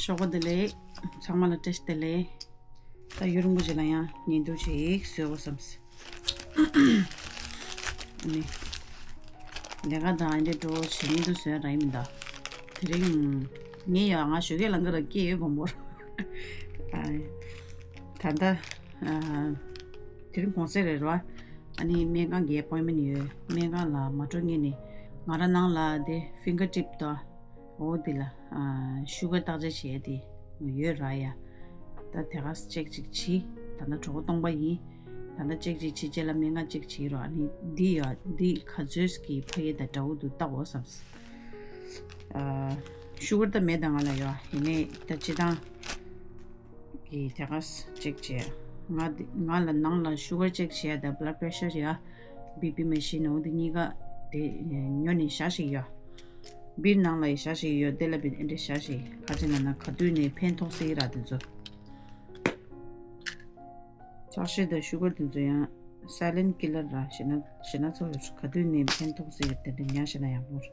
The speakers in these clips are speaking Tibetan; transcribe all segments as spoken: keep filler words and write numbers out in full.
ཞོགས་པ་བདེ་ལེགས། ཚང་མ་ལ་བཀྲ་ཤིས་བདེ་ལེགས། ད་ཡུན་རིང་པོ་ཅིག་ལ་ཡང་ཉིན་དུ་ཅིག་བཟོས་པ་བསམས། ནི། ལས་ཀ་དང་འདི་འགྲོ་བྱེད་མི་འདུག་བཟོས་ར་ཡིན་ད། དེ་རིང་། ངས་ཡང་ང་ཞོགས་ཀས་ལང་ཀ་ར་སྐྱེས་ཡོད་བམ་པོར། ད་ལྟ། དེ་རིང་གུང་སེང་རེད་ར། ཨ་ནི་སྨན་ཁང་གི་ཨེ་པོའིན་མེན་ཡོད། སྨན་ཁང་ལ་མ་འགྲོ་སྔོན་ནས་ང་རང་ནང་ལ་དེ་ཕིང་གར་ཊིབ་དང་། འོ་འདི་ལ། ཤུ་གར་བརྟག་དཔྱད་བྱས་ཏེ་ཡོད་ར་ཡ། ད་དེ་ག་ཅེག་ཅིག་བྱིས། ད་ལྟ་གྲོད་ཁོག་སྟོང་པ་ཡིན། ད་ལྟ་ཅེག་ཅིག་བྱིས་རྗེས་ལ་སྨན་ཁང་ཅེག་བྱེད་རོགས། ཨ་ནི་འདི་ཡ་འདི་ག་ཚོད་ཀྱི་ཕ་གི་དང་འདྲ་བོ་འདུག་བལྟ་འོ་བསམས། ཤུ་གར་ད་མེད་ད་ང་ལ་ཡོད། ཡིན་ནའི་ད་སྤྱི་བཏང་གི་དེ་ག་ཅེག་བྱས། ང་འདི་ང་ལ་ནང་ལ་ཤུ་གར་ཅེག་བྱས་ད་བླ་ཌི་པེ་རེ་ཤར་ཡ། བི་པི་མེ་ཤིན་འོ་འདི་གཉིས་ཀ་དེ་ཉོ་ནས་བཞག་ཞིག་ཡོད། བིར་ནང་ལ་ཡི་ཞག་ཞིག་ཡོད། དེ་ལ་བི་ཨེ་འདྲ་ཞག་ཞིག་ག་ཅི་ན་ན་ག་དུས་ནས་ཕན་ཐོགས་སྲིད་ར་དེ་ཚོ། ལྕགས་ཤེལ་དང་ཤུ་གར་དེ་ཚོ་ཡང་སའི་ལེན་ཊི་ཀི་ལར་ར་ཞེ་ན་ཞེ་ན་ཚོ་ག་དུས་ནས་ཕན་ཐོགས་སྲིད་དེ་འདྲ་ཉག་ཞེ་ན་ཡག་པོ་རེད།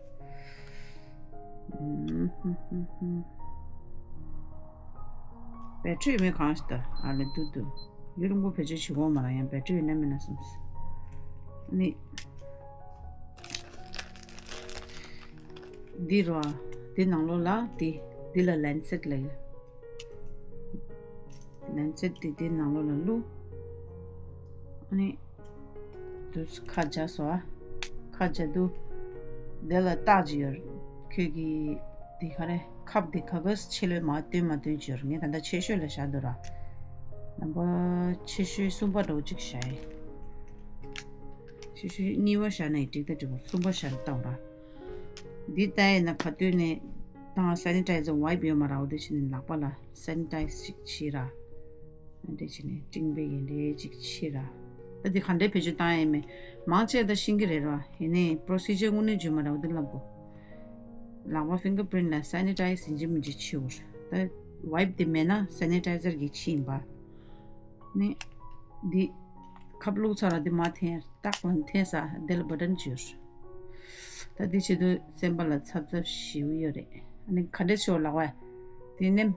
བེ་ཊི་རི་མེད་གང་ཞིག་ད་ཨ་ལེ་དུ་དུ་ཡུན་རིང་པོ་བེད་སྤྱོད་བྱེད་དགོས་མ་ར་ཡང་བེ་ཊི་རི་ཡོད་ན་མེད་ན་བསམས། ནི། འདི་རོ། འདི་ནང་ལོགས་ལ་འདི། འདི་ལ་ལན་སེཊ་ལབ་ཡོད། ལན་སེཊ་འདི་འདི་ནང་ལོགས་ལ་བླུགས། ཨ་ནི། དུས་ཁ་བྱས་སོ། ཁ་བྱས་དུས། འདི་ལ་རྟགས་ཅིག་ཡོད། ཁྱོད་ཀྱི། འདི་ག་རེ། ཁབ་འདི་ག་ག་ཆེ་ལོས་མ་བཏོན་མ་བཏོན་ཅིག་ཡོད། ངས་ད་ལྟ་ཆེ་ཤོས་ལ་བཞག་འདུག་ར། ནམ་པར་ཆེ་ཤོས་གསུམ་པ་འདྲ་བོ་ཅིག་བཞག་ཡིན། ཆེ་ཤོས་གཉིས་པ་བཞག་ན་ཡི་འགྲིག་ད་འགྲིག་པ་གསུམ་པ་བཞག་ན་ལྟ་བ་ར། འདི་ལྟ་ཡིན་ན་ག་དུས་ནས་དང་སེ་ནི་ཊའི་ཛར་ཝའི་པ་ཡོད་མ་རག་འོ་དེ་བྱས་ནས་ལག་པ་ལ་སེ་ནི་ཊའི་ཛི་ཅིག་བྱེད་ར། འདི་བྱས་ནས་ཀྲིང་པེ་ཡིན་རེ་ཅིག་བྱེད་ར། ད་འདི་ག་འདྲའི་བེད་སྤྱོད་བཏང་ཡིན་མེད་མང་ཆེ་ད་ཤེས་ཀྱི་རེད་ར། ཡིན་ནའི་པྲོ་སི་ཇར་དངོས་གནས་བརྗོད་མ་རག་འོ་དེ་ལབ་དགོས། ལག་པ་ཕིང་གར་པི་རིན་ལ་སེ་ནི་ཊའི་ཛི་ཡིན་གཅིག་མིན་གཅིག་བྱེད་དགོས། ད་ཝའི་པ་དེ་མེད་ན་སེ་ནི་ཊའི་ཛར་གྱི་ཕྱི་ཡིན་པ། ནི། འདི། ཁབ་བླུགས་ཚར་ལ་འདི་མ་འཐེན་ཏག་ལ་འཐེན་ས་འདི་ལ་བ་ཊན་བྱོས། ད་འདི་བྱེད་དུས་སེམས་པ་ལ་ཚབ་ཚབ་ཞེ་པོ་ཡོད་རེད། ཨ་ནི་ག་འདྲས་ཤོག་ལག་པ། འདི་ནེམ།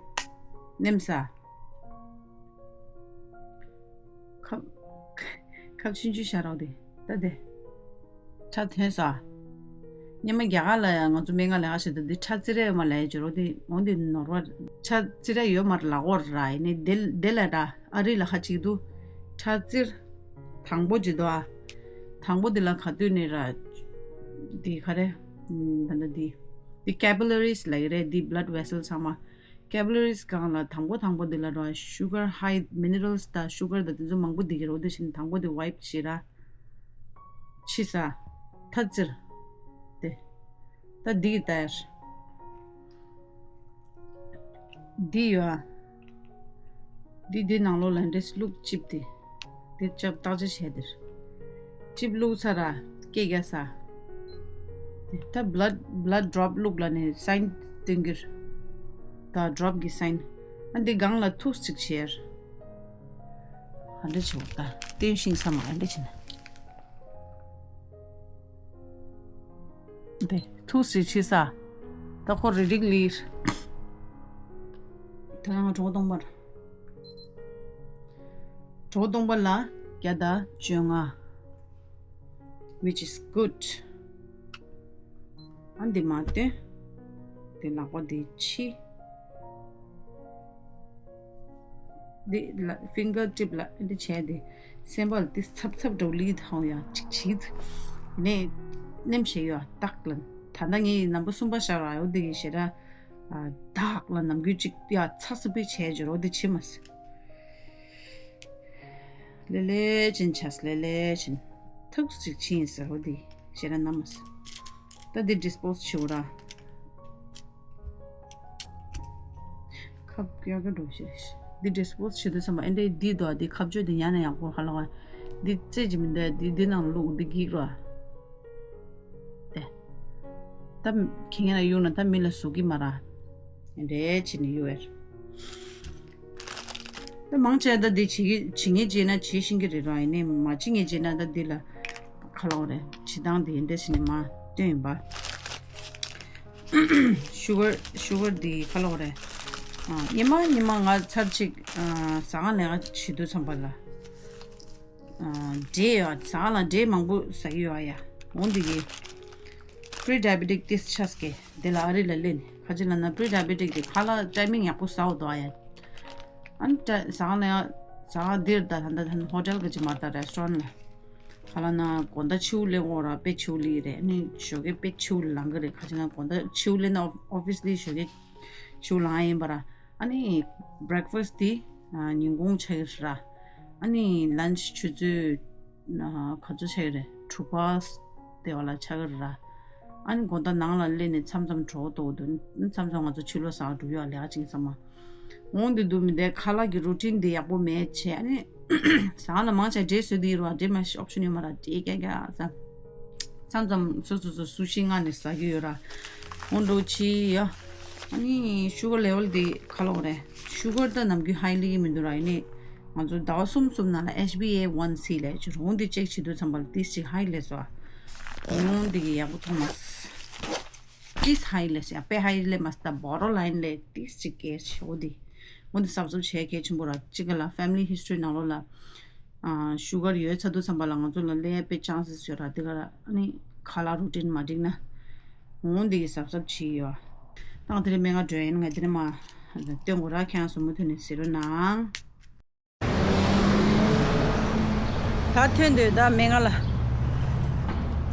ནེམ་ས། ཁབ། ཁབ་ཆུང་ཆུང་བཞག་རོགས་དེ། ད་དེ། ཁྲ་ཐོན་ས། སྔོན་མ་རྒྱ་གར་ལ་ཡང་ང་ཚོ་སྨན་ཁང་ལས་ཀ་བྱེད་དུས་འདི་ཁྲ་ཙི་ར་ཡོད་མ་ལས་སྦྱོར་བ་འདི་འོང་འདི་ནོར་བ། ཁྲ་ཙི་ར་ཡོད་མ་ལག་འོར་ར་ཡིན་ནི་དེ་དེ་ལ་ར་ཨ་རི་ལ་ཁ་ཅིག་འདུག་ཁྲ་ཙིར། དང་པོ་ཇི་འདུག་ཨ། དང་པོ་འདི་ལ་ག་དུས་ནས་ར། འདི་ག་རེ། ད་ལྟ་འདི། འདི་ཀེ་པི་ལ་རིས་ལ་ཡི་རེད། འདི་བྷ་ལ་ཌི་ཝེ་སལ་ཚང་མ། ཀེ་པི་ལ་རིས་སྒང་ལ་དང་པོ་དང་པོ་འདི་ལ་ར་ཤུ་གར་ཧའི་མི་ནི་རལ་སི་དང་ཤུ་གར་དང་དེ་ཚོ་མང་པོ་འདི་གི་རོ་དེ་བཞིན་དང་པོ་འདི་ཝའི་པ་བྱེད་ར། ཕྱི་ས། ཐ་ཙིར། དེ། ད་འདི་གི་ལྟར། འདི་ཡོད་ཨ། འདི་འདི་ནང་ལོགས་ལ་འདྲེས་བླུགས་ཅིབ་དེ། འདི་ཅབ་བརྟག་དཔྱད་བྱས་དེར། ཅིབ་བླུགས་ཚར་ར་སྐད་རྒྱག་ས། ད་བླ་བླ་ཌོབ་བླུགས་ལ་ནི་སའིན་སྟོན་གྱིར། ད་ཌོབ་ཀྱི་སའིན། ཨ་འདི་སྒང་ལ་ཐུགས་གཅིག་བྱེར། ཨ་འདྲ་བྱེད་འོ་ད་བསྟན་ཤིང་ས་མ་ཨ་འདྲ་བྱེད་ན། དེ་ཐུགས་གཅིག་བྱེད་ས། ད་ཁོ་རེ་རིག་ལིར། ད་ང་གྲོགས་སྟོང་པར། གྲོགས་སྟོང་པ་ལ་བརྒྱ་དང་བཅོ་ལྔ། Which is good. ཨ་འདི་མ་སྟོན། དེ་ལག་པ་འདི་ཕྱི། འདི་ལ་ཕིང་གར་ཊིབ་ལ་འདི་བྱས་ཏེ་སེམས་པ་ལ་འདི་ཚབ་ཚབ་འགྲོ་ལི་དང་ཡང་ཅིག་བྱིས། ནས་ནེམ་ཞེས་ཡོད་ཏག་ལ་ད་ལྟ་ངས་ནམ་པ་གསུམ་པ་ཤར་བ་ཡོད་འདི་གི་ཞེ་ར། དག་ལ་ནམ་རྒྱུན་ཅིག་ཡ་ཚ་སུ་པི་བྱས་འཇོ་རོ་འདི་ཕྱི་མ་སི། ལེ་ལེ་ཅན་ཆས་ལེ་ལེ་ཅན། ཐུགས་གཅིག་ཕྱིན་ཟེར་བ་འདི་ཞེ་ར་ནམ་མ་སི། ད་འདི་ཌིས་པོ་ཟི་བྱེད་འོ་ར། ཁབ་ཀྱག་ཀྱག་འགྲོ་ཤེས། འདི་ཌིས་པོ་ཟི་བྱེད་དུས་ཙམ་པ་ཨེ་འདྲའི་འདི་དོ་འདི་ཁབ་ཆོས་འདི་ཉར་ན་ཡག་པོ་ཧ་ལ་བ། འདི་རྩེ་ཅི་མི་འདའ་འདི་འདི་ནང་བླུག་འདི་འགྱིག་ར། ཏེ། ད་ཁྱེད་ངན་ལ་གཡུག་ན་ད་མི་ལ་ཟུག་གི་མ་ར། ཨེ་འདྲའི་བྱེད་ནི་གཡུག་ཨེར། ད་མང་ཆེ་ད་འདི་བྱེད་ཀྱི་བྱེད་ངེས་བྱེད་ན་བྱེད་ཤིང་གི་རེད་ར། ཡིན་ནའི་མ་བྱེད་ངེས་བྱེད་ན་ད་འདི་ལ་ཁ་ལོག་རེད། བྱེད་སྟངས་འདི་ཡིན་འདྲ་བྱེད་ནི་མ་སྟོན་ཡིན་པ། ཤུ་གར་ཤུ་གར་འདི་ཁ་ལོག་རེད། ཨ། ཉི་མ་ཉི་མ་ང་ཚར་གཅིག་ཨ། ཟ་ཁང་ལས་ཀ་བྱེད་དུས་ཙམ་པ་ལ། ཨ། འབྲས་ཡོད། ཟ་ཁང་ལ་འབྲས་མང་པོ་ཟ་གི་ཡོད་ཨ་ཡ། འོ་འདི་གི་pre diabetic ཏིས་ཆགས་ཀྱི་དེ་ལ་ཨ་རི་ལ་སླེབས་ནས་ཁ་ཅིག་ལ་ན་pre diabetic དེ་ཁ་ལག་ཊའི་མིང་ཡག་པོ་ཟ་འོ་དོ་ཨ་ཡ། ཨ་ནི་ཊ་ཟ་ཁང་ལ་ཡང་ཟ་ཁང་འདིར་ད་ད་ད་ད་ཧོ་ཊེལ་ག་ཅིག་མ་རེད་ད་རེ་སི་ཊོ་རན་ལ། ཁ་ལག་ན་དགོང་དག་ཕྱི་པོ་སླེབས་འོང་ར་དཔེ་ཕྱི་པོ་སླེབས་ཀྱི་རེད། ཨ་ནི་ཞོགས་ཀས་དཔེ་ཕྱི་པོ་ལངས་ཀྱི་རེད། ཁ་ཅིག་ན་དགོང་དག་ཕྱི་པོ་སླེབས་ན་ཨོ་ཕི་སི་སླེབས་ཞོགས་ཀས་ཕྱི་པོ་ལངས་ཡིན་པ་ར། ཨ་ནི་བྷི་རེག་ཕ་སི་ཊི་དེ་ཨ། ཉིན་གུང་ཆགས་ཀྱི་རེད་ར། ཨ་ནི་ལན་ཆི་ཆུ་ཚོད་ཨ། ག་ཚོད་ཆགས་ཀྱི་རེད། དྲུག་པ་དེ་བ་ལ་ཆགས་ཀྱི་རེད་ར། ཨ་ནི་དགོང་དག་ནང་ལ་སླེབས་ནས་མཚམས་མཚམས་གྲོགས་འདུག་འདུག་མཚམས་མཚམས་ང་ཚོ་ཕྱི་ལོགས་ཟ་ཁང་འགྲོ་ཡོད་ལས་ཀ་བྱེད་མཁན་ཚང་མ། འོང་དུས་འདུག་མི་འདའི་ཁ་ལག་གི་རུ་ཊིན་དེ་ཡག་པོ་མེད་བྱས། ཨ་ནི་ཟ་ཁང་ལ་མང་ཆེ་འབྲས་བཟོས་དེ་ཡོད་ར། འབྲས་མ་ཨོབ་ཤན་ཡོད་མ་ར། འབྲས་རྐྱང་རྐྱང་ཟ། མཚམས་མཚམས་སོ་སོ་སོ་སུ་ཤི་མངགས་ནས་ཟ་གི་ཡོད་ར། འོང་འགྲོ་ཕྱི་ཡ། ཨ་ནི་ཤུ་གར་ལེ་ཝལ་དེ་ག་ལོག་རེད། ཤུ་གར་ད་ནམ་རྒྱུན་ཧའི་སླེབས་ཀྱི་མི་འདུག་ར། ཡིན་ནའི་ང་ཚོ་ཟླ་བ་གསུམ་གསུམ་ནང་ལ་ཨེཆ་བི་ཨེ་ཝན་སི་ལབ་ཅིག་འོང་དེ་ཅེག་བྱེད་དུས་ཙམ་པ་ལ་ཏིས་ཅིག་ཧའི་སླེབས་སོང་། འོང་དེ་གི་ཡག་པོ་མཐོང་མ་སོང་། ཏིས་ཧའི་སླེབས་ཤག་དཔེ་ཧའི་སླེབས་མ་སོང་། ད་བོར་ཌར་ལའིན་ལས་ཏིས་ཅིག་སྐྱེས་ཤག་འོ་དེ། འོ་དེ་གཟབ་གཟབ་བྱེད་གལ་ཆེན་པོ་ར། གཅིག་ག་ལ་ཕེ་མི་ལི་ཧི་སི་ཊོ་རི་ནང་ལོགས་ལ་ཨ། ཤུ་གར་ཡོད་ཚར་དུས་ཙམ་པ་ལ་ང་ཚོ་ལ་སླེབས་ཡ་དཔེ་ཆན་སེ་ཡོད་ར། དེ་ག་ལ་ཨ་ནི་ཁ་ལག་རུ་ཊིན་མ་འགྲིག་ན་འོ་དེ་གི་གཟབ་གཟབ་བྱེད་ཡོད། ད་ང་དེ་རིང་སྨན་ཁང་འགྲོ་ཡིན། ང་དེ་རིང་མ་སྟོན་དགོས་ར། ཁྱེད་རང་ཟུར་མོ་ཐོན་ནས་གཟིགས་རོགས་གནང་། ད་ཐོན་དུས་ད་སྨན་ཁང་ལ་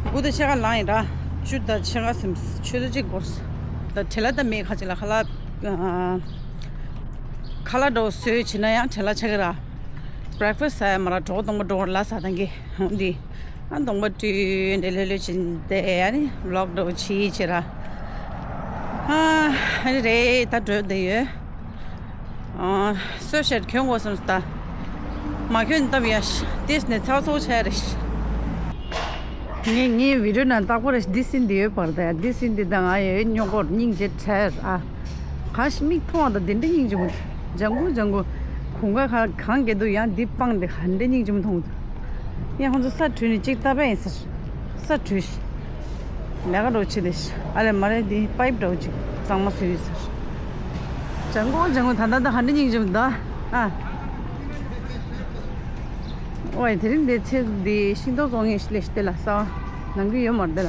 དགུ་དང་ཕྱེད་ཀ་ལངས་ཡིན་ར། བཅུ་དང་ཕྱེད་ཀ་ཟིན། ཆུ་ཚོད་གཅིག་འགོར་སོང་། ད་བྲེལ་བ་ད་མེད། ཁ་ཅིག་ལ་ཁ་ལག་ཨ། ཁ་ལག་འདྲ་བོ་བཟོས་བྱས་ན་ཡང་བྲེལ་བ་ཆགས་ཀྱི་ར། བྷི་རེག་ཕ་སི་ཊི་ཟ་ཡ་མ་ར། གྲོགས་གདོང་པ་འགྲོ་བར་ལ་ཟ་ཐང་གི་འོང་དེ། ཨ་གདོང་པ་བཀྲུས་འདྲ་ལྷོད་ལྷོད་བྱས་ཏེ་ཨ་ནི་ཝི་ལོག་འདྲ་བོ་བྱས་བྱས་ར། ཨ་ཨ་ནི་རེད། ད་འགྲོ་བསྡད་ཡོད། ཨ་སོ་ཤར་གྱོན་དགོས་བསམ་སོང་། ད་མ་གྱོན་སྟབས་ཡག་ཤག་ཏིས་ནས་ཚ་བོ་ཚ་བོ་ཆགས་རེད། ངས་ངའི་བི་ཌིའོ་ནང་བཏགས་པ་རེད། འདི་སྲིན་འདི་ཡོད་པར་ད་ཡ། འདི་སྲིན་འདི་ད་ང་ཡོད་སྨྱོ་གོར་སྙིང་རྗེ་ཁྲལ་ཨ། གང་ཞིག་མིག་མཐོང་བ་དང་འདི་འདྲ་སྙིང་རྗེ་མོ། ལྗང་གུ་ལྗང་གུ། གུང་ཁ་ཁ་གང་གས་འདུག་ཡང་འདི་སྤང་འདི་ག་འདྲ་སྙིང་རྗེ་མོ་མཐོང་འདུག་ཡང་ཁོང་ཚོ་ས་བྲུས་ནས་གཅིག་ལྟ་བས་ཡིན་ཟེར། ས་བྲུས་ཤག་ལས་ཀ་འདྲ་བོ་བྱེད་དེ་ཤག་ཨ་ལས་མ་རེད། འདི་པའིབ་འདྲ་བོ་ཅིག་གཙང་མ་བཟོས་ཡོད་ཟེར། ལྗང་གུ་ལྗང་གུ། ད་ལྟ་ད་ག་འདྲ་སྙིང་རྗེ་མོ་འདུག་ཨ། ཨོའི་དེ་རིང་འདི་ཚེ་འདི་ཤིང་ཏོག་བཙོང་མཁན་ཞིག་སླེབས་ཤག་དེ་ལ་ས་ནང་གི་ཡོད་མ་རེད་དེ་ལ།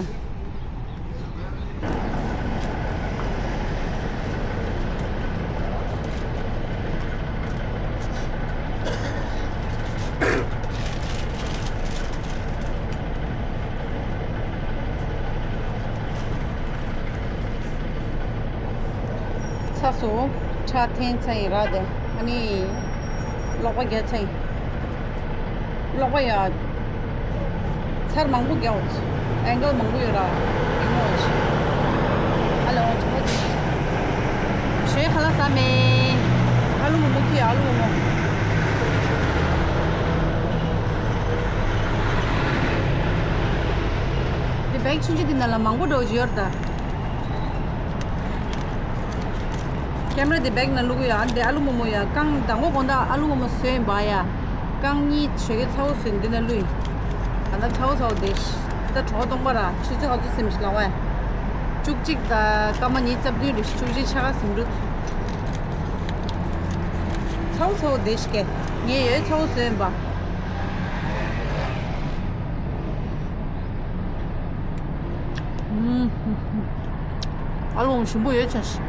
ཚ་སོ། ཁྲག་འཐེན་ཚར་ཡིན་ར་དེ། ཨ་ནི་གློག་པ་རྒྱག་ཚར་ཡིན། གློག་པ་ཡ། ཚར་མང་པོ་རྒྱག་འོང་། ཨེང་གལ་མང་པོ་ཡོད་ར། ཡིན་ནོ་ཅི། ཨ་ལོ་ཅི་མོ་ཅི། ཞོའི་ཁ་ལག་ཟ་མེད། ཨ་ལུ་མོ་མོ་ཁྱི་ཨ་ལུ་མོ་མོ། དེ་བེག་ཆུང་ཆུང་དེ་ནང་ལ་མང་པོ་འགྲོ་གི་ཡོད་ར་ད། ཀེམ་ར་དེ་བེག་ནང་བླུག་གི་ཡོད། ཨ་འདི་ཨ་ལུ་མོ་མོ་ཡ། རྐང་དང་པོ་དགོང་དག་ཨ་ལུ་མོ་མོ་བཟོས་ཡིན་པ་ཡ། རྐང་གཉིས་ཞོགས་ཀས་ཚ་བོ་བཟོས་འདི་ནང་བླུགས་ཡིན། ད་ལྟ་ཚ་བོ་ཚ་བོ་བསྡད་ཤག་ད་གྲོད་ཁོག་སྟོང་པ་ར། ཆུ་ཚོད་ག་ཚོད་ཟིན་ཤག་ལབ་པ་ཡ། བཅུ་གཅིག་དང་སྐར་མ་ཉི་ཤུ་རྩ་བདུན་རེད་ཤག་བཅུ་གཅིག་ཕྱེད་ཀ་ཟིན་འགྲོ། ཚ་བོ་ཚ་བོ་བསྡད་ཤག་ངས་ཡོད་ཚ་བོ་བཟོས་ཡིན་པ། ཨ་ལོང་ཞིམ་པོ་ཡོད་ཆ་ཞིག་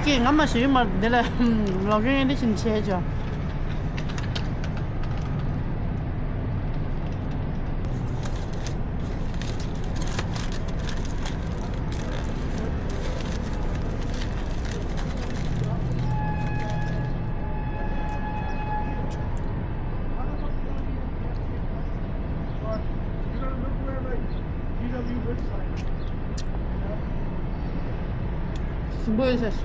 ཀྱེ་ང་མ་ཞིག་ཡོད་མ་འདི་ལ་ལོག་གིན་འདི་བཞིན་བྱས་ཆོག་ཟིན་པོ་ཡོད་ཤག་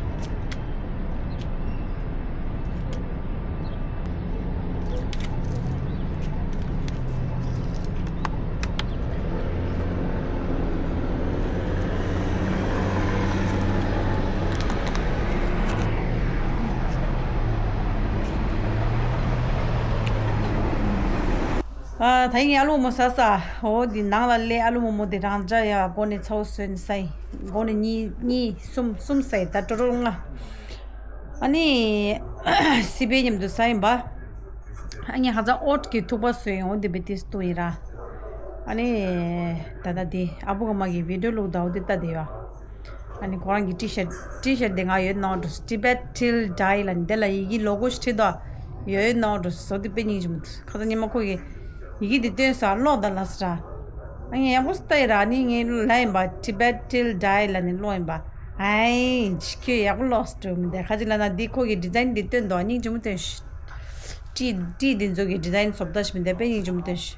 ཨ། ད་ཡིན་ཨ་ལུ་མོ་ཟ་ས། འོ་འདི་ནང་ལ་སླེབས། ཨ་ལུ་མོ་མོ་དེ་རང་འཇགས་ཡ་སྒོ་ནས་ཚ་བོ་བཟོས་ནས་ཟ་ཡིན། མགོ་ནས་གཉིས་གཉིས་གསུམ་གསུམ་ཟ་ཡི་ད་ཀྲོ་ཀྲོ་ལྔ། ཨ་ནི་སི་པའི་མཉམ་དུ་ཟ་ཡིན་པ། ཨ་ནི་ཧ་ཚ་ཨོཊ་གི་ཐུག་པ་བཟོས་ཡོང་དེ་བི་ཏིས་ཏུ་ཡིན་ར། ཨ་ནི་ད་ལྟ་དེ་ཨ་བུ་ག་མ་གི་བི་ཌིའོ་ལུག་ད་འོ་དེ་ལྟ་དེ་ཡོད། ཨ་ནི་ཁོ་རང་གི་ཊི་ཤར་ཊི་ཤར་དེ་ང་ཡོད་ནང་དུ་Tibet Till Die ལ་འདི་ལ་ཡི་གེ་ལོ་གོ་ཞིག་བྲིས་དོ། ཡོད་ནང་དུ་བཟོ་དེ་དཔེ་སྙིང་རྗེ་མོ་འདུག་ཁ་ཚ་ཉི་མ་ཁོ་གི་ཡི་གེ་དེ་སྟོན་ས་ཀློག་ད་ལ་ས་ར། ཨ་ངས་ཡག་པོ་ལྟ་ཡི་ར་ནི་ངས་ལ་ཡིན་པ་Tibet Till Die ལ་ནི་ཀློག་ཡིན་པ། ཨའི་ཁྱོད་ཡག་པོ་ཀློག་སི་འགྲོ་མི་འདུག་ཁ་ཅིག་ལ་ན་འདི་ཁོ་གི་ཌི་ཛའིན་འདི་སྟོན་དོ་སྙིང་རྗེ་མོ་སྟོན་ཤི། ཏི་ཏི་འདི་ཚོ་གི་ཌི་ཛའིན་བཟོ་ལྟ་ཞིག་མི་འདུག་དཔེ་སྙིང་རྗེ་མོ་སྟོན་ཤི།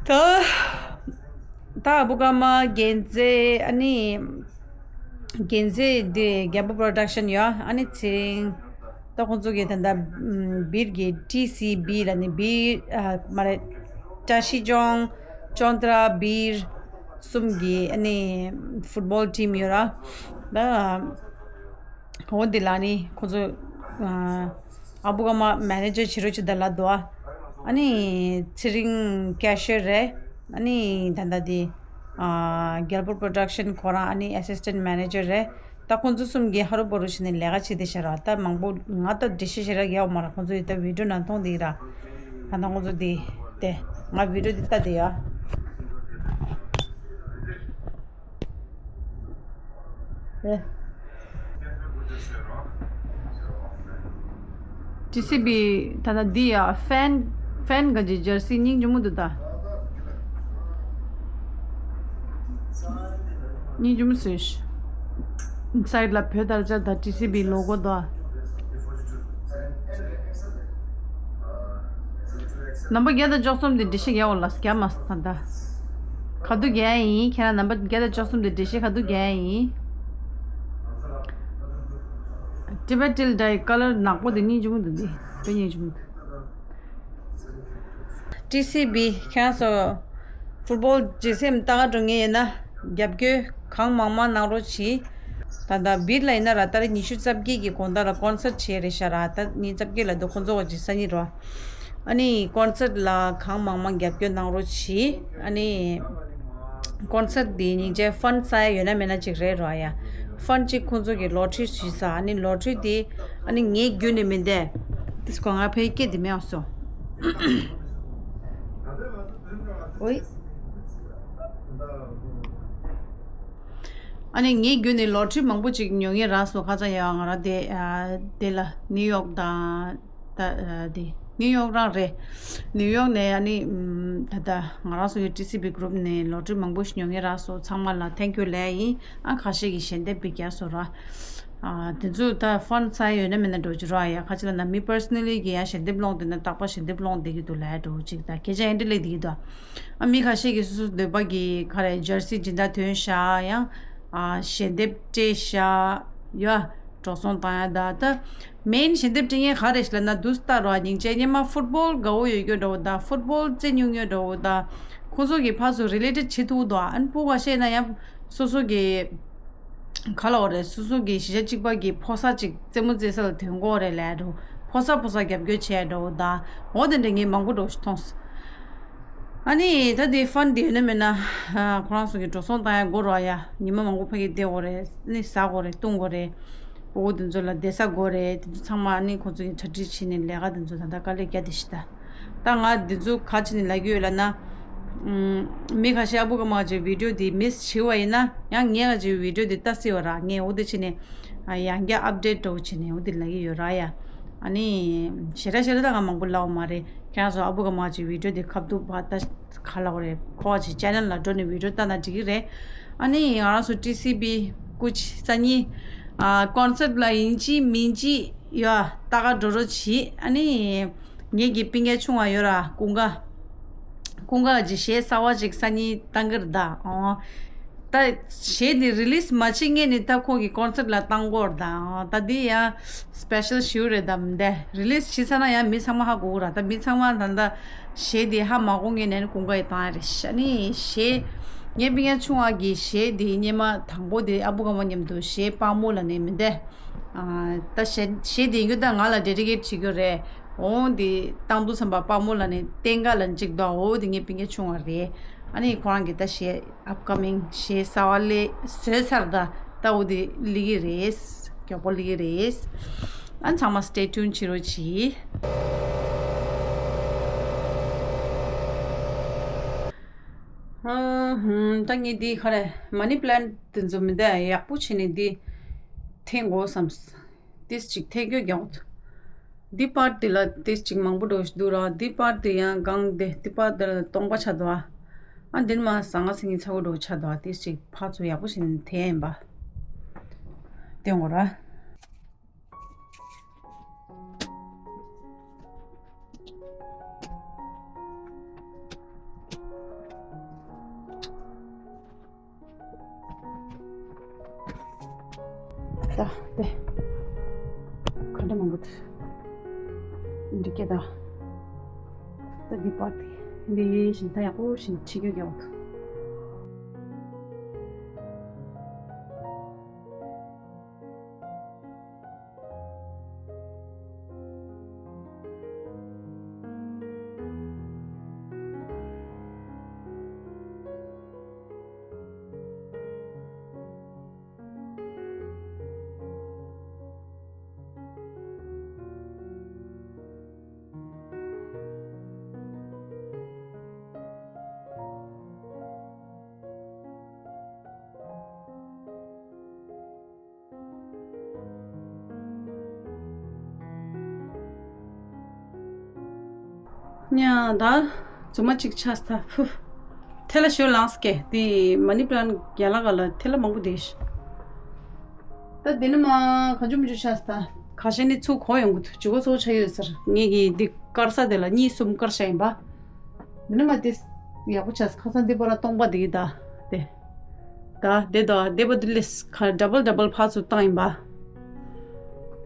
ད་ད་ཨ་བུ་ཀ་མ་རྒྱན་རྩེ་ཨ་ནི། རྒྱན་རྩེ་འདི་རྒྱལ་པོ་པོ་རོ་ཌག་ཤན་ཡོད། ཨ་ནི་ཚེ་རིང་། ད་ཁོང་ཚོ་གི་ད་ལྟ་ཨམ་སྦིར་གི་ཊི་སི་སྦི་ལ་ནི་སྦིར་ཨ་མ་རེད། བཀྲ་ཤིས་ལྗོངས་ཅོན་ཏྲ་སྦིར་གསུམ་གི་ཨ་ནི་ཕུཊ་བོལ་ཊིམ་ཡོད་ར། ད་འོ་འདི་ལ་ནི་ཁོང་ཚོ་ཨ་ཨ་བུ་ག་མ་མེ་ནེ་ཇར་བྱེད་རོགས་བྱེད་ད་ལ་འདུག་ཨ་ནི་ཚེ་རིང་ཀེ་ཤི་ཡར་རེད། ཨ་ནི་ད་ལྟ་དེ་རྒྱལ་པོ་པོ་རོ་ཌག་ཤན་ཁོ་རང་ཨ་ནི་ཨེ་སི་སི་ཊེན་ཊི་མེ་ནེ་ཇར་རེད། ད་ཁོང་ཚོ་གསུམ་གྱིས་ཧ་རུ་བ་རུ་བྱས་ནས་ལས་ཀ་བྱེད་དེ་ཤ་ར། ད་མང་པོ་ང་ད་འགྲེལ་བཤད་བྱེད་ར་ཡག་མ་ར། ཁོང་ཚོ་ཡི་ད་བི་ཌིའོ་ནང་མཐོང་དེ་ཡི་ར། ད་ད་ཁོང་ཚོ་དེ་དེ་ང་བི་ཌིའོ་དེ་ལྟ་དེ་ཡ། ཨེ། ཊི་སི་སྦི་ད་ལྟ་འདི་ཡ་ཕེན་ཕེན་ག་ཅི་ཇར་སི་སྙིང་རྗེ་མོ་འདུག་ད། སྙིང་རྗེ་མོ་བཟོས་ཤི། སའིཌ་ལ་བོད་དར་ཆ་དང་ཊི་སི་སྦི་ལོ་གོ་དང་། ནམ་པ་བརྒྱ་དང་བཅུ་གསུམ་དེ་འགྲེལ་བཤད་རྒྱག་འོ་ལ་རྒྱག་མ་སོང་ད། ག་དུ་རྒྱག་ཡིན་ཁྱེད་རང་ནམ་པ་བརྒྱ་དང་བཅུ་གསུམ་དེ་འགྲེལ་བཤད་ག་དུ་རྒྱག་ཡིན། Tibet Till Die ཀ་ལར་ནག་པོ་དེ་སྙིང་རྗེ་མོ་འདུག་དེ་དཔེ་སྙིང་རྗེ་མོ་འདུག་ཊི་སི་སྦི་ཁྱེད་རང་ཚོ་ཕུཊ་བོལ་ཇི་སེམས་ལྟ་ག་འགྲོ་ངེས་ཡིན་ན་རྒྱབ་སྐྱོར་གང་མང་མང་གནང་རོགས་གྱིས། ད་ལྟ་སྦིར་ལ་ཡིན་ན་ར་ཏ་རིག་ཉི་ཤུ་རྩ་བརྒྱད་ཀྱི་དགོང་དག་ལ་ཀོན་སར་ཊི་བྱས་རེད་ཤག་ར། ད་ཉི་ཤུ་རྩ་བརྒྱད་ལ་འདུག་ཁོང་ཚོ་ག་ཅིག་སང་ཉིན་རོ། ཨ་ནི་ཀོན་སར་ཊི་ལ་གང་མང་མང་རྒྱབ་སྐྱོར་གནང་རོགས་གྱིས། ཨ་ནི་ཀོན་སར་ཊི་དེ་སྙིང་རྗེ་ཕན་ས་ཡ་ཡོད་ན་མེད་ན་ཅིག་རེད་རོ་ཡ། ཕན་ཅིག་ཁོང་ཚོ་གི་ལོ་ཊ་རི་བྱས་ས། ཨ་ནི་ལོ་ཊ་རི་དེ་ཨ་ནི་ངའི་རྒྱུད་ནས་མིན་ཏེ། དེ་སྐོར་ང་ཕའི་སྐད་དེ་མེད་ཨ་སོ། ཨོའི། ཨ་ནི་ངའི་རྒྱུད་ནས་ལོ་ཊ་རི་མང་པོ་ཅིག་ཉོ་མཁན་རག་སོང་ཁ་ཚ་ཡ་ང་རང་དེ་ཨ་དེ་ལ་ནིའུ་ཡོག་དང་ད་ཨ་དེ་ནིའུ་ཡོག་རང་རེད། ནིའུ་ཡོག་ནས་ཨ་ནི་ད་ལྟ་ང་རང་ཚོ་གི་ཊི་སི་སྦི་གུ་རུབ་ནས་ལོ་ཊ་རི་མང་པོ་ཞིག་ཉོ་མཁན་རག་སོང་ཚང་མ་ལ་ཐེང་ཀིའུ་ལབ་ཡིན། ཨ་ཁ་ཤས་ཀྱིས་ཞལ་འདེབས་པའི་རྒྱག་སོང་ར། ཨ་དེ་ཚོ་ད་ཕན་ས་ཡ་ཡོད་ན་མེད་ན་འགྲོ་གི་ར་ཡ། ཁ་ཅིག་ལ་ན་མི་པར་སོ་ནལ་ལི་གི་ཡ་ཞལ་འདེབས་སློང་བསྡད་ན་རྟག་པར་ཞལ་འདེབས་སློང་བསྡད་ཀྱི་འདུག་ལབ་འགྲོ་གཅིག་ད་སྐད་ཆ་ཨེ་འདྲ་ལས་བསྡད་ཀྱི་འདུག་ཨ་མི་ཁ་ཤས་ཀྱིས་སོ་སོ་འདོད་པ་གི་ག་རེ་ཇར་སི་སྦྱིན་བདག་ཐོན་ཤག་ཡང་ཨ་ཞལ་འདེབས་སྤྲད་ཤག་ཡ། འགྲོ་སོང་བཏང་ཡ་ད་ད་མེན་ཞལ་འདེབས་སྤྲད་མཁན་ག་རེ་ཞིག་ལབ་ན་དུས་ལྟར་ར་སྙིང་རྗེ་སྙེ་མ་ཕུཊ་བོལ་དགའ་བོ་ཡོད་རྒྱུ་འདྲ་བོ་ད་ཕུཊ་བོལ་རྩེ་ཉུང་ཉུང་འདྲ་བོ་ད་ཁོ་ཚོ་གི་ཕར་ཚུར་རི་ལེ་ཊེཌ་བྱེད་ཐུབ་འདུག་ཨ་ནི་སྤུ་ག་བཤད་ན་ཡང་སོ་སོ་གི་ག་ལ་འོ་རེད། སོ་སོ་གི་གཞིས་ཆགས་གཅིག་པ་གི་ཕོ་གསར་གཅིག་རྩེད་མོ་རྩེ་ས་ལ་ཐོན་གོ་རེད་ལབ་འགྲོ། ཕོ་གསར་ཕོ་གསར་རྒྱབ་སྐྱོར་བྱས་འགྲོ་ད། འོ་དེ་འདྲ་ངས་མང་པོ་འགྲོ་ཞིག་མཐོང་སོང་། ཨ་ནི་ད་དེ་ཕན་དེ་ཡོད་ན་མེད་ན་ཁོ་རང་ཚོ་གི་འགྲོ་སོང་བཏང་ཡ་དགོས་རོགས་ཡ། ཉི་མ་མང་པོ་ཕ་གི་བསྡད་དགོས་རེད། ནི་ཟ་དགོས་རེད་བཏུང་དགོས་རེད། སྤུ་གུ་དེ་ཚོ་ལ་བསྡད་ས་དགོས་རེད། དེ་ཚོ་ཚང་མ་ཨ་ནི་ཁོ་ཚོ་གི་གྲ་སྒྲིག་བྱས་ནས་ལས་ཀ་དེ་ཚོ་ད་ལྟ་དཀའ་ལས་རྒྱག་བསྡད་ཤི་ད། ད་ང་འདི་ཚོ་ག་བྱས་ནས་ལབ་ཀྱི་ཡོད་ལབ་ན། ཨམ། མི་ཁ་ཤས་ཨ་བུ་ག་མ་ཅིག་བི་ཌིའོ་འདི་མིས་བྱེད་པ་ཡིན་ན་ཡང་ངས་ང་ཅིག་བི་ཌིའོ་འདི་ལྟ་སྲིད་པ་ར། ངས་འོ་འདི་བྱས་ནས་ཨ་ཡང་བསྐྱར་ཨབ་ཌེཊ་འདྲ་བོ་བྱས་ནས་འོ་འདི་ལབ་ཀྱི་ཡོད་ར་ཡ། ཨ་ནི་ཞེ་དྲག་ཞེ་དྲག་ད་ང་མང་པོ་ལབ་པ་མ་རེད། ཁྱེད་རང་ཚོ་ཨ་བུ་ག་མ་ཅིག་བི་ཌིའོ་འདི་ཁ་བསྡུ་བ་ལྟ་ག་ལབ་དགོས་རེད། ཁོ་བ་ཅིག་ཅེ་ནལ་ལ་འགྲོ་ནས་བི་ཌིའོ་ལྟ་ན་འགྲིག་གི་རེད། ཨ་ནི་ང་རང་ཚོ་ཊི་སི་སྦི་སྐུ་མཁྱེན་སང་ཉིན་ཨ་ཀོན་སརཊ་ལ་ཡིན་གཅིག་མིན་གཅིག་ཡ་ལྟ་ག་འགྲོ་རོགས་གྱིས། ཨ་ནི། ངེད་ཀྱི་སྤུན་ཀྱག་ཆུང་བ་ཡོད་ར་ཀུན་དགའ། ཀུན་དགའ་ཅིག་གཞས་གསར་བ་ཅིག་སང་ཉིན་བཏང་གི་རེད་ད། ཨོ། ད་གཞས་འདི་རི་ལིས་མ་བྱེད་སྔོན་ནས་ད་ཁོང་གི་ཀོན་སརཊ་ལ་བཏང་གོ་རེད་ད། ཨོ། ད་འདི་ཡང་སི་པེ་ཤལ་ཞིག་རེད་ད་མི་འདས། རི་ལིས་བྱེད་ཚར་ན་ཡང་མི་ཚང་མ་ཧ་གོ་གི་ར། ད་མི་ཚང་མ་ད་ད་གཞས་འདི་ཧ་མ་གོ་སྔོན་ནས་ཀུན་དགའ་ཡི་བཏང་ཡ་རེད་ཤ་ནི་གཞས། ངའི་སྤུན་ཀྱག་ཆུང་བ་གི་གཞས་འདི་སྔོན་མ་དང་པོ་དེ་ཨ་བུ་ག་མ་མཉམ་དུ་གཞས་དཔའ་མོ་ལ་ནི་མི་འདས། ཨ། ད་གཞས་གཞས་འདི་ཡིན་རྒྱུ་ད་ང་ལ་ཌེ་ཌི་ཀེཊ་བྱེད་རྒྱུ་རེད། འོང་འདི་བཏང་དུས་ཙམ་པ་དཔའ་མོ་ལ་ནི་བསྟན་དགའ་ལ་གཅིག་དང་འོ་འདི་ངའི་སྤུན་ཀྱག་ཆུང་བ་རེད། ཨ་ནི་ཁོ་རང་གི་ད་གཞས་upcoming གཞས་གསར་པ་ལས་བཟོས་ཚར། ད་ད་འོ་དེ་སླེབས་ཀྱི་རེད། མགྱོགས་པོ་སླེབས་ཀྱི་རེད། ཨ་ཚང་མ་stay tuned བྱེད་རོགས་གྱིས། ཨ་ཧུམ། ད་ངས་འདི་ག་རེ་money plant དེ་ཚོ་མི་འདའ་ཡག་པོ་བྱས་ནས་འདི་འཐེན་དགོས་བསམས། ཏིས་ཅིག་ཐད་ཀྱོ་རྒྱག་འདི་པར་དེ་ལ་ཏིས་ཅིག་མང་པོ་འགྲོ་ཞིག་འདུག་ར། འདི་པར་དེ་ཡང་གང་དེ་འདི་པར་དེ་ལ་སྟོང་པ་ཆགས་འདུག་ཨ། ཨ་འདི་ནི་མ་ཟང་ང་སེང་གེ་ཚ་བོ་འགྲོ་ཆགས་འདུག་ཨ། ཏིས་ཅིག་ཕར་ཚུར་ཡག་པོ་བྱས་ནས་ཐད་ཡིན་པ། དེ་འོ་ར། ད་དེ། ག་འདྲ་མང་པོ་འདུག་འདི་སྐད་ད། ད་འདི་པར་དེ་འདི་བཞིན་ད་ཡག་པོ་བཞིན་ཕྱི་རྒྱུ་རྒྱག་འདུག་ཉ་ད་རྫུན་མ་གཅིག་ཆགས་ས། ཧུ། ཐལ་ལ་ཞོ་ལངས་སྐད་དེ་money plant རྒྱ་ལ་ག་ལ་ཐལ་ལ་མང་པོ་དེ་ཤི། ད་དེ་ནི་མ་ག་འཇུ་མི་འཇུ་ཆགས་ས། ཁ་ཤས་ནི་ཚུར་གོ་ཡོང་གི་འདུག་ཇུ་གོ་ཚོ་ཆ་ཡོད་ཟེར། ངེད་ཀྱི་འདི་དཀར་ས་དེ་ལ་གཉིས་གསུམ་དཀར་ཤ་ཡིན་པ། འདི་ནི་མ་དེ་ཡག་པོ་ཆགས་ས། ཁ་སང་འདི་པར་སྟོང་པ་དེ་གི་ད་དེ། ད་དེ་ད་དེ་པ་དེ་ལས་ཁ་double double ཕར་ཚུར་བཏང་ཡིན་པ།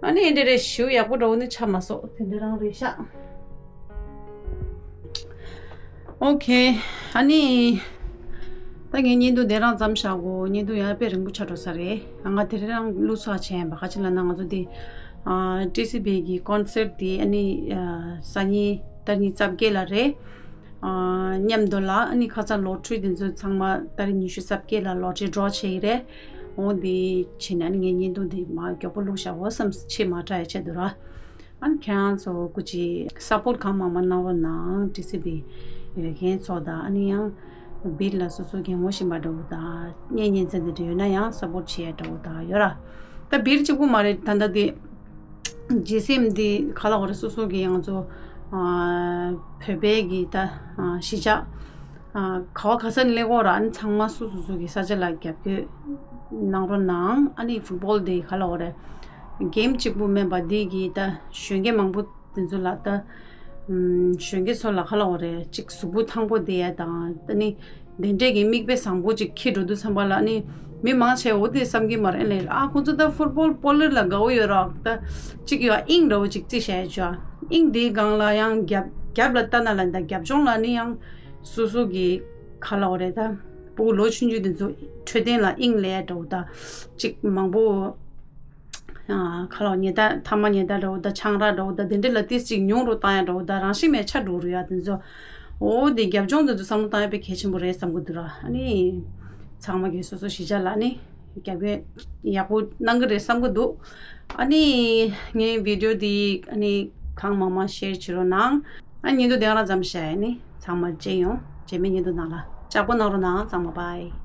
ཨ་ནི་འདི་རེ་ཞུ་ཡག་པོ་འགྲོ་ནི་ཆ་མ་སོགས་དེ་འདྲ་རང་རེད་ཤག་ཨོ་ཁེ། ཨ་ནི། ད་ངའི་བརྙན་ཐུང་དེ་རང་མཚམས་བཞག་གོ། བརྙན་ཐུང་ཡང་དཔེ་རིང་པོ་ཆགས་འགྲོ་ས་རེད། ང་དེ་རིང་རང་བླུགས་ཚར་བྱས་ཡིན་པ། ག་ཅི་ལབ་ན་ང་ཚོ་དེ། ཨ་ཊི་སི་བི་གི་ཀོན་སར་དེ་ཨ་ནི་ཨ་སང་ཉིན་ཏ་རིག་ཉི་ཤུ་རྩ་བརྒྱད་ལ་རེད། ཨ་མཉམ་དུ་ལ་ཨ་ནི་ཁ་སང་ལོ་ཊི་རི་དེ་ཚོ་ཚང་མ་ཏ་རིག་ཉི་ཤུ་རྩ་བརྒྱད་ལ་ལོ་ཊི་རི་ཌོ་བྱས་ཡི་རེད། འོ་དེ་བྱས་ནས་ཨ་ནི་ངའི་བརྙན་ཐུང་དེ་མ་མགྱོགས་པོ་བླུགས་བཞག་གོ་བསམ། ཕྱི་མ་དྲག་ཡ་ཆེད་དུ་ར། ཨ་ནི་ཁྱེད་རང་ཚོ་སྐུ་མཁྱེན་སཔོརྚ་གང་མང་མང་གནང་རོགས་གནང་། ཊི་སི་བི་ཡོད་མཁན་ཚོ་དང་། ཨ་ནི་ཡང་བིར་ལ་སོ་སོ་གི་ངོ་ཤེས་པ་འདྲ་བོ་དང་གཉེན་ཉེ་ཚན་དེ་འདྲ་ཡོད་ན་ཡང་སཔོརྚ་བྱེད་ཡ་འདྲ་བོ་དང་ཡོད་ར། ད་བིར་གཅིག་པུ་མ་རེད། ད་ལྟ་དེ་ཇི་སི་ཨེམ་དེ་ག་ལ་བ་རེད། སོ་སོ་གི་ང་ཚོ་ཨ་བོད་པའི་གི་ད་ཨ་གཞིས་ཆགས་ཨ་ག་བ་ག་ས་ནས་སླེབས་ཀྱི་ཡོད་ར། ཨ་ནི་ཚང་མ་སོ་སོ་སོ་གི་ས་ཆ་ལ་རྒྱབ་སྐྱོར་གནང་རོགས་གནང་། ཨ་ནི་ཕུཊ་བོལ་དེ་ག་ལ་བ་རེད། གེམ་གཅིག་པུ་མིན་པ་འདི་གི་ད་གཞོན་སྐྱེས་མང་པོ་དེ་ཚོ་ལ་ད་ཨམ་གཞོན་སྐྱེས་ཚོ་ལ་ག་ལ་བ་རེད། གཅིག་གཟུགས་པོ་ཐང་པོ་བསྡད་ཡ་དང་། ད་ནི་དེ་འདྲས་ཀྱི་མིག་དཔེ་བཟང་པོ་གཅིག་འཁྱེར་འགྲོ་དུས་ཙམ་པ་ལ་ནི་མི་མང་ཆེ་འོ་དེ་བསམ་གྱི་མ་རེད། ལས་ཨ་ཁོ་ཚོ་ད་ཕུཊ་བོལ་པོ་ལར་ལ་དགའ་བོ་ཡོད་ར། ད་གཅིག་ཡོད་ཨ་དབྱིངས་འདྲ་བོ་གཅིག་རྩིས་བྱས་ཡ་ཅོ། ཨ་དབྱིངས་དེའི་སྒང་ལ་ཡང་རྒྱབ་རྒྱབ་ལ་ལྟ་ན་ལ་ད་རྒྱབ་ལྗོངས་ལ་ནི་ཡང་སོ་སོ་གི་ག་ལ་བ་རེད། ད་ཕྲུ་གུ་ལོ་ཆུང་ཆུང་དེ་ཚོ་འཕྲོད་བསྟེན་ལ་དབྱིངས་ལས་འགྲོ་ད་གཅིག་མང་པོ་ཨ་ག་ལ་བ་ཉལ་ཐ་མཐའ་མ་ཉལ་ཐ་འགྲོ་ད་ཆང་རག་འགྲོ་ད་དེ་འདྲ་ལ་ཏིས་ཅིག་ཉུང་རུ་བཏང་ཡ་འགྲོ་ད་རང་ཤི་མེད་ཆ་འགྲོ་རུ་ཡ་དེ་ཚོ། འོ་དེ་རྒྱབ་ལྗོངས་དེ་ཚོ་བསམ་བློ་བཏང་ཡ་དཔེ་གལ་ཆེན་པོ་རེད་བསམ་གི་འདུག་ར། ཨ་ནི་ཚང་མ་གི་སོ་སོ་གཞིས་ཆགས་ལ་ནི་རྒྱབ་སྐྱོར་ཡག་པོ་གནང་གི་རེད་བསམ་གི་འདུག་ཨ་ནི་ངའི་བི་ཌི་ཡོ་འདི་ཨ་ནི་གང་མང་མང་ཤེར་བྱེད་རོགས་གནང་། ཨ་ནི་བརྙན་ཐུང་དེ་རང་ཙམ་བྱས་ནི་ཚང་མ་མཇལ་ཡོང་། རྗེས་མའི་བརྙན་ཐུང་ནང་ལ་ལྕགས་པོ་གནང་རོགས་གནང་། ཚང་མ་བྷའི།